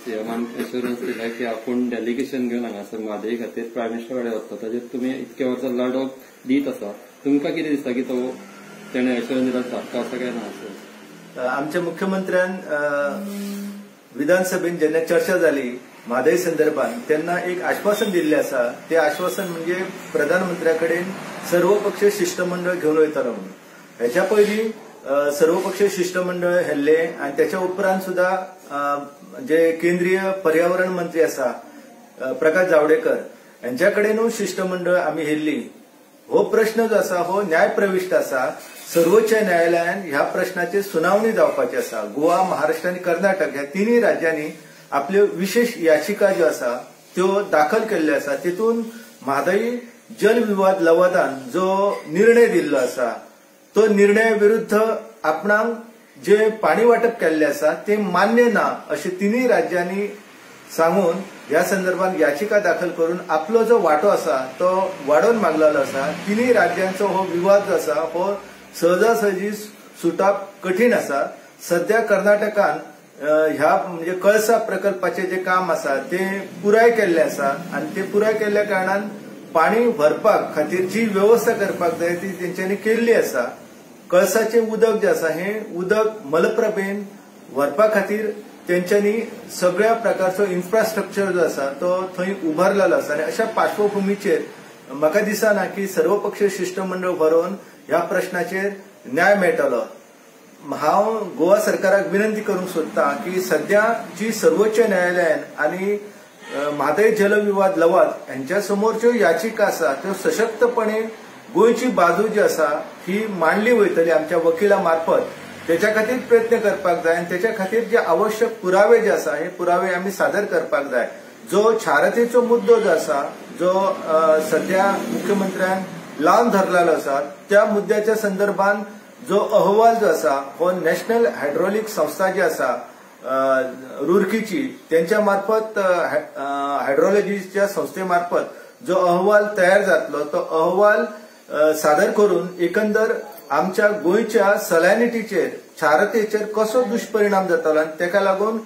सीएमान assurance दिला की आपूण डेलिगेशन घेवन हांगासर म्हादय खातीर प्रायम मिनिस्टर कडेन वतलो. ताजेर तुमी इतके वर्सां लढो दीत आसा, तुमकां कितें दिसता की तो तेणें एश्युरन्स दिला सारको आसा काय ना? असो आमच्या मुख्यमंत्र्यान विधानसभेन जेन्ना चर्चा जाली म्हादय संदर्भात तेन्ना एक आश्वासन दिल्लें आसा. ते आश्वासन म्हणजे प्रधानमंत्र्या कडेन सर्वपक्षीय शिष्टमंडळ घेवन वयतलो म्हणून. हेच्या पयलीं सर्वपक्षीय शिष्टमंडळ हेल्ले आनी त्याच्या उपरांत सुद्धा जे केंद्रीय पर्यावरण मंत्री आसा प्रकाश जावडेकर यांच्या कडेनूय शिष्टमंडळ आमी हेल्ली. हो प्रश्न जो आसा हो न्यायप्रविष्ट आसा. सर्वोच्च न्यायालयान ह्या प्रश्नाचेर सुनावणी जावपाची आसा. गोवा, महाराष्ट्र आनी कर्नाटक ह्या तिनूय राज्यांनी आपल्यो विशेष याचिका ज्यो आसा त्यो दाखल केल्ल्यो आसा. तितून म्हादय जल विवाद लवादान जो निर्णय दिल्लो आसा तो निर्णया विरुद्ध आपणाक जे पाणी वाटप केल्ले आसा ते मान्य ना अशें तिनूय राज्यांनी सांगून ह्या संदर्भात याचिका दाखल करून आपलो जो वांटो आसा तो वाडोवन मागलेलो आसा. तिनूय राज्यांचो हो विवाद जो आसा हो सहजासहजी सुटप कठीण आसा. सध्या कर्नाटकान ह्या म्हणजे कळसा प्रकल्पाचे जे काम आसा ते पुराय केल्ले आसा आनी ते पुराय केल्ल्या कारणान पाणी भरपाक खातीर जी वेवस्था करपाक जाय ती तेंच्यांनी केल्ली आसा. कळसाचें उदक जें आसा हें उदक मलप्रभेन व्हरपा खातीर तेंच्यांनी सगळ्या प्रकारचो इन्फ्रास्ट्रक्चर जो आसा तो थंय उबारलेलो आसा. आनी अशा पार्श्वभूमीचेर म्हाका दिसना की सर्वपक्षीय शिष्टमंडळ व्हरून ह्या प्रश्नाचेर न्याय मेळटलो. हांव गोवा सरकाराक विनंती करूंक सोदता की सध्या जी सर्वोच्च न्यायालयान आनी म्हादय जलविवाद लवाद हेंच्या समोर ज्यो याचिका आसा त्यो सशक्तपणे गोंयची बाजू जी आसा ही मांडली वयतली आमच्या वकिला मार्फत. तेच्या खातीर प्रयत्न करपाक जाय आनी तेच्या खातीर जे आवश्यक पुरावे जे आसा हे पुरावे आमी सादर करपाक जाय. जो क्षारतेचो मुद्दो जो आसा जो सध्या मुख्यमंत्र्यान लावन धरलेलो आसा त्या मुद्द्याच्या संदर्भात जो अहवाल जो आसा हो नॅशनल हायड्रोलिक संस्था जी आसा रुरकीची तेंच्या मार्फत हायड्रोलॉजीच्या संस्थे मार्फत जो अहवाल तयार जातलो तो अहवाल सादर करून एकंदर आमच्या गोंयच्या सलायनिटीचेर क्षारतेचेर कसो दुष्परिणाम जातालो आनी तेका लागून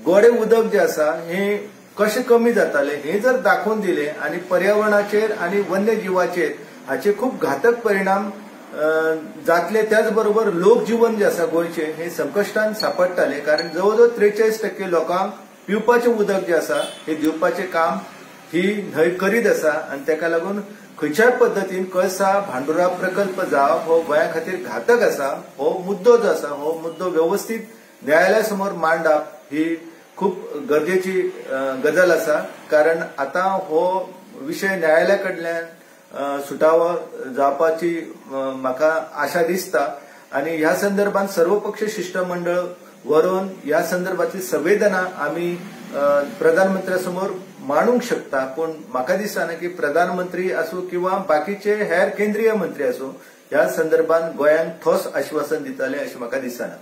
गोडे उदक जे आसा हे कशें कमी जाताले हे जर दाखोवन दिले आनी पर्यावरणाचेर आनी वन्यजिवाचेर हाचे खूब घातक परिणाम जातले. त्याच बरोबर लोकजीवन जे आसा गोंयचे हे संकश्टान सापडटाले कारण जवळ जवळ 43% लोकांक पिवपाचें उदक जे आसा हे दिवपाचें काम ही न्हंय करीत आसा आनी तेका लागून खंयच्याय पद्दतीन कळसा भांडुरा प्रकल्प जावप हो गोंया खातीर घातक आसा. हो मुद्दो जो आसा हो मुद्दो वेवस्थीत न्यायालया समोर मांडप ही खूब गरजेची गजाल आसा कारण आतां हो विशय न्यायालया कडल्यान सुटावो जावपाची म्हाका आशा दिसता आनी ह्या संदर्भात सर्वपक्षीय शिष्टमंडळ व्हरून ह्या संदर्भातली संवेदना आमी प्रधानमंत्र्या समोर मांडूंक शकता. पूण म्हाका दिसना की प्रधानमंत्री आसूं किंवा बाकीचे हेर केंद्रीय मंत्री आसूं ह्या संदर्भात गोंयांक ठोस आश्वासन दितले अशें म्हाका दिसना.